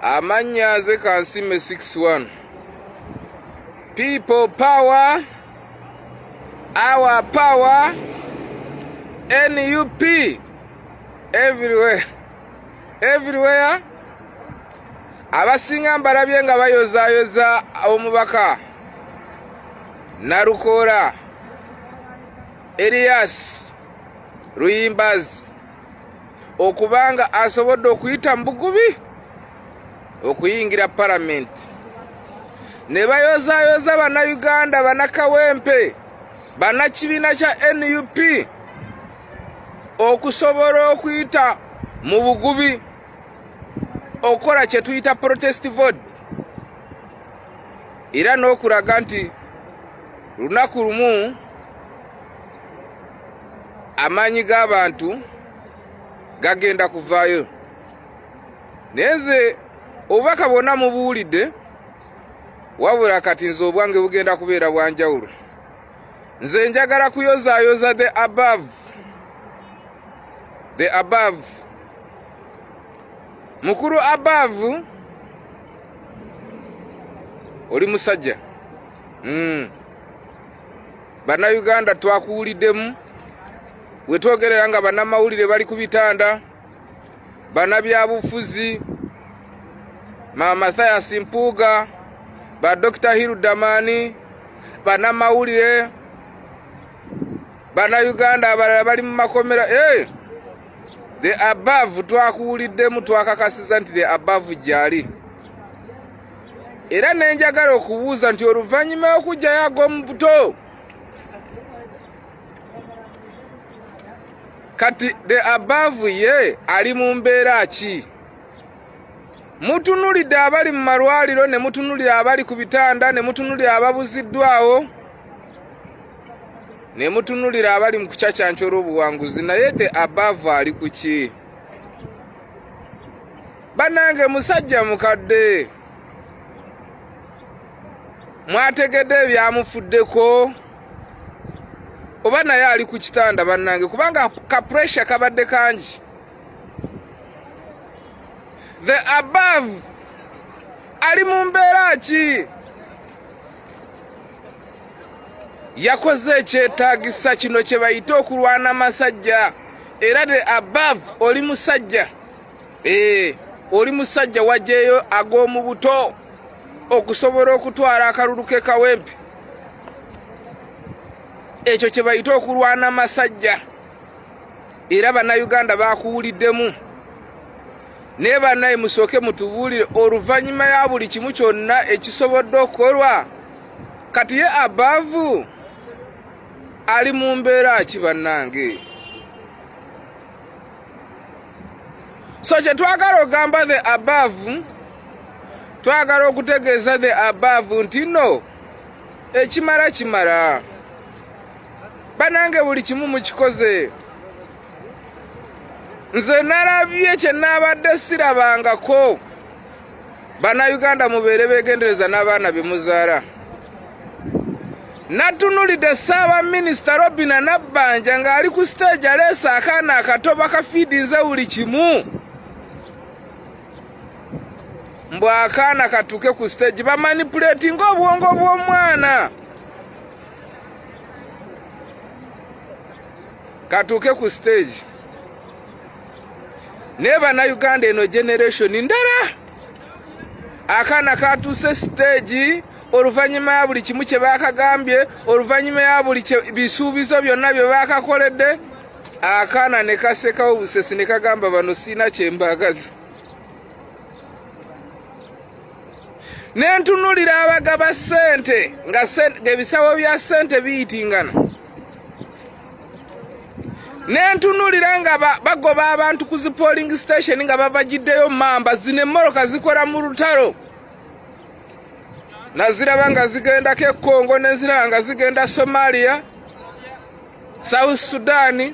Amannya nze Kansiime 61. People power, our power, NUP everywhere, everywhere. Abasinga mbalabye nga bayozaayoza omubaka Nalukoola Elias Luyimbazi okubanga asobodde okuyita mu bugubi okuyingira palamenti ne bayozaayoza bannayuganda, bannakawempe, bannakibiina kya NUP okusobola okuyita mu bugubi okukola kye tuyita protest vote, era n'okulaga nti lunaku lumu amaanyi g'abantu gagenda kuvaayo. Naye nze obubaka bwonna mubuwulidde, wabula kati nze obwange bugenda kubeera bwanjawulo. Nze njagala kuyozaayoza the above, the above, mukulu above, oli musajja. Bannayuganda twakuwuliddemu wetwogerera nga bannamawulire bali ku bitanda, bannabyabufuzi, ma Mathias Mpuuga, ba Dr Hiludamani, bannamawulire, bannayuganda abalala bali mu makomera. Hey! The above twakuwuliddemu, twakakasiza nti the above gyali, era nenjagala okubuuza nti oluvannyuma y'okugjayo ag'omubuto, kati the above ye ali mu mbeera ki? Mutunulidde abali mu malwaliro, ne mutunulira abali ku bitanda, ne mutunulira ababuziddwawo, ne mutunulira abali mu kucacyanca olw'obuwanguzi, naye the above ali ku ki? Bannange, musajja mukadde, mwategedde ebyamufuddeko oba naye ali ku kitanda? Bannange, kubanga ka pressure kabadde kangi. The above ali mu mbeera ki? Yakoze ekyetaagisa, kino kye bayita okulwana masajja. Era the above oli musajja, ee, oli musajja, wajjeeyo ag'omu buto okusobola okutwala akalulu ke Kawempe. Ekyo kye bayita okulwana masajja, era bannayuganda bakuwuliddemu. Naye bannaye, musooke mutubuulire, oluvannyuma ya buli kimu kyonna ekisobodde okukolwa, kati ye above ali mu mbeera ki, bannange? So kye twagala ogamba the above, twagala okutegeeza the above nti no, ekimala kimala. Banange, buli kimu mukikoze. Nze nalabye kye naabadde sirabangako. Bannayuganda, mubeere beegendereza n'abaana be muzaala. Natunulidde Ssaabaminisita Robina Nabbanja ng'ali ku siteegi, aleese akaana akato, bakafiidinze buli kimu, mbw akaana katuuke ku siteegi, bamanipuletinga obwongo bw'omwana katuuke ku siteegi. Naye bannayuganda, eno generation ndala. Akaana katuuse siteegi oluvannyuma ya buli kimu kye baakagambye, oluvannyuma ya buli bisuubizo byonna bye baakakoledde, akaana ne kasekawo busesi ne kagamba, "Bano siina kyembaagaza." Ne ntunulira abagaba ssente nga ng'ebisawo bya ssente biyitingana, ne ntunulira nga bagoba abantu ku zi polling station nga babagiddeyo mamba. Zino emmoloka zikola mu lutalo, naziraba nga zigendako e Congo, nenziraba nga zigenda Somalia, South Sudan,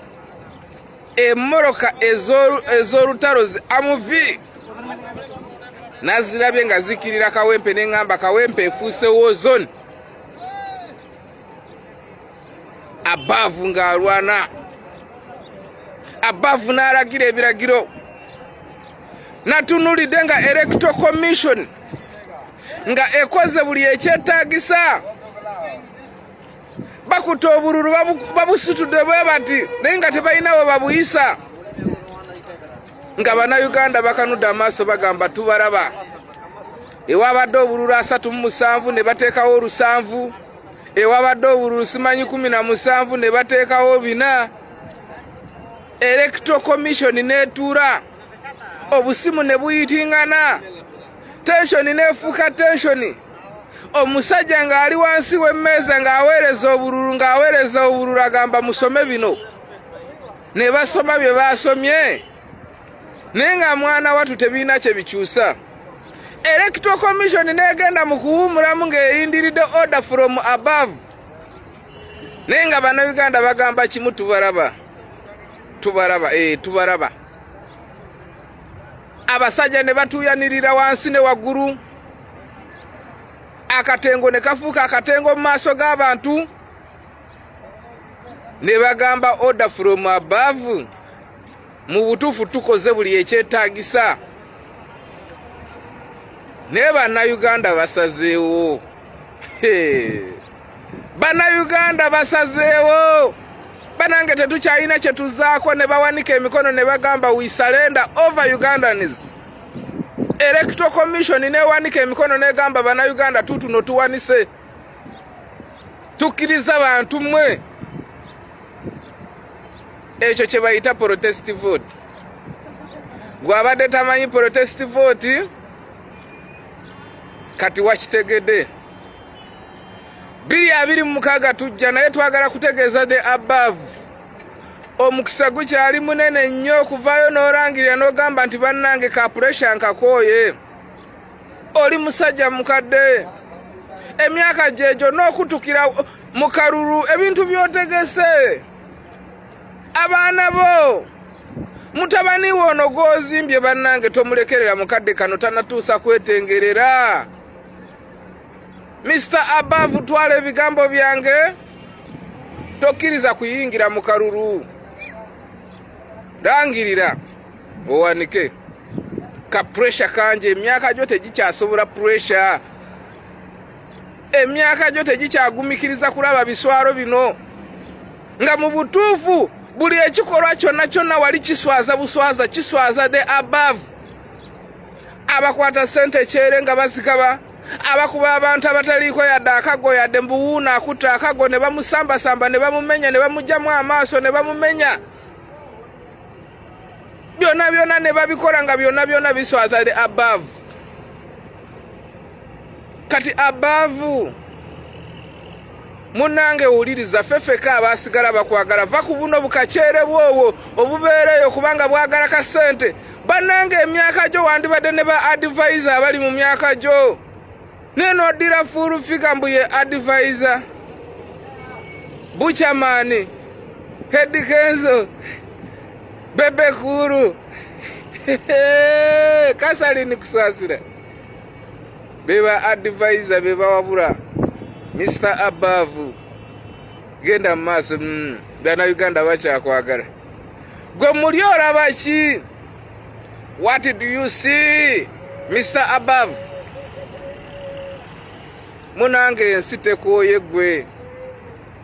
emmoloka ez'olutalo zi Humvee nazirabye nga zikirira Kawempe, neŋŋamba Kawempe efuuse war zone. Above ng'alwana, above n'alagira ebiragiro. Natunulidde nga Electoral Commission nga ekoze buli ekyetaagisa, bakuta obululu babusitudde bwe bati, naye nga tebalina we babuyisa, nga Bannayuganda bakanudde amaaso, bagamba tubalaba. Ewabadde obululu 37 ne bateekawo 7, ewabadde obululu simanyi 17 ne bateekawo 4. Electoral Commission n'etuula, obusimu ne buyitingana, tension n'efuuka tension. Omusajja ng'ali wansi w'emmeeza ng'aweereza obululu, ng'aweereza obululu, agamba musome bino, ne basoma bye baasomye, naye nga mwana watu tebirina kye bikyusa. Electoral Commission n'egenda mu kuwumulamu ng'eyindiridde order from above, naye nga Bannayuganda bagamba kimu: tubalaba, tubalaba, tubalaba. Abasajja ne batuuyanirira wansi ne waggulu, akatengo ne kafuuka akatengo mu maaso g'abantu, ne bagamba order from above. Mu butuufu tukoze buli ekyetaagisa, naye Bannayuganda basazeewo. Bannayuganda basazeewo, banange, tetukyalina kye tuzaako. Ne bawanika emikono ne bagamba, "We surrender over Ugandans." Electoral Commission newanika emikono negamba, "Bannayuganda, tutuno tuwanise, tukkiriza bantu mmwe." Ekyo kye bayita protest vote. Gwabadde tamanyi protest vote, kati wakitegedde. 2026 tujja, naye twagala kutegeeza the above, omukisa gukyali munene nnyo okuvaayo n'olangirira n'ogamba nti, "Bannange, ka pressure nkakooye." Oli musajja mukadde, emyaka gyegyo n'okutukira mu kalulu, ebintu by'otegese, abaana bo, mutabani we ono gw'ozimbye, bannange, tomulekerera mukadde kano tanatuusa kwetengerera. Mr Above, twala ebigambo byange, tokkiriza kuyingira mu kalulu, langirira owanike. Ka pressure kangi, emyaka gyo tegikyasobola pressure, emyaka gyo tegikyagumikiriza kulaba biswalo bino, nga mu butuufu buli ekikolwa kyonna kyonna wali kiswaza buswaza, kiswaza the above. Abakwata sente ekyere nga bazigaba, abakuba abantu abataliiko yadde akago, yadde mbuwuuna akutta akago, ne bamusambasamba, ne bamumenya, ne bamugjamu amaaso, ne bamumenya byonna byonna, ne babikola nga byonna byonna biswaza the above. Kati above, munnange, wuliriza, ffeffeka abasigala bakwagala, va ku buno bukakyere bwobwo obubeereeyo, kubanga bwagala ka ssente. Bannange, emyaka gyo wandibadde ne ba advisor abali mu myaka gyo, naye noddira Full Figure mbu ye advisor, Buchaman, Eddy Kenzo, Bebe Cool, Kasalini Kusaasira, beba advisor, bebawabula. Mr Above, genda mu maaso. Bannayuganda bakyakwagala. Gwe muli olaba ki? What do you see, Mr Above? Munange, ensi tekooye ggwe,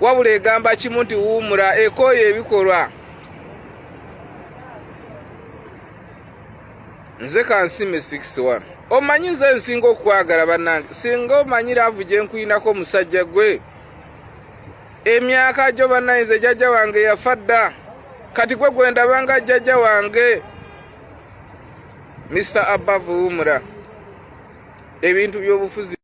wabula egamba kimu nti wuumula, ekooye ebikolwa. Nze kansime 61. Omanyi nze nsinga okukwagala, bannange. Singa omanyi love gye nkuyinako, omusajja gwe, emyaka gyo, bannange, nze jjajja wange yafa dda, kati gwe gwendabanga jjajja wange. Mr Above, wuumula ebintu by'obufuzi.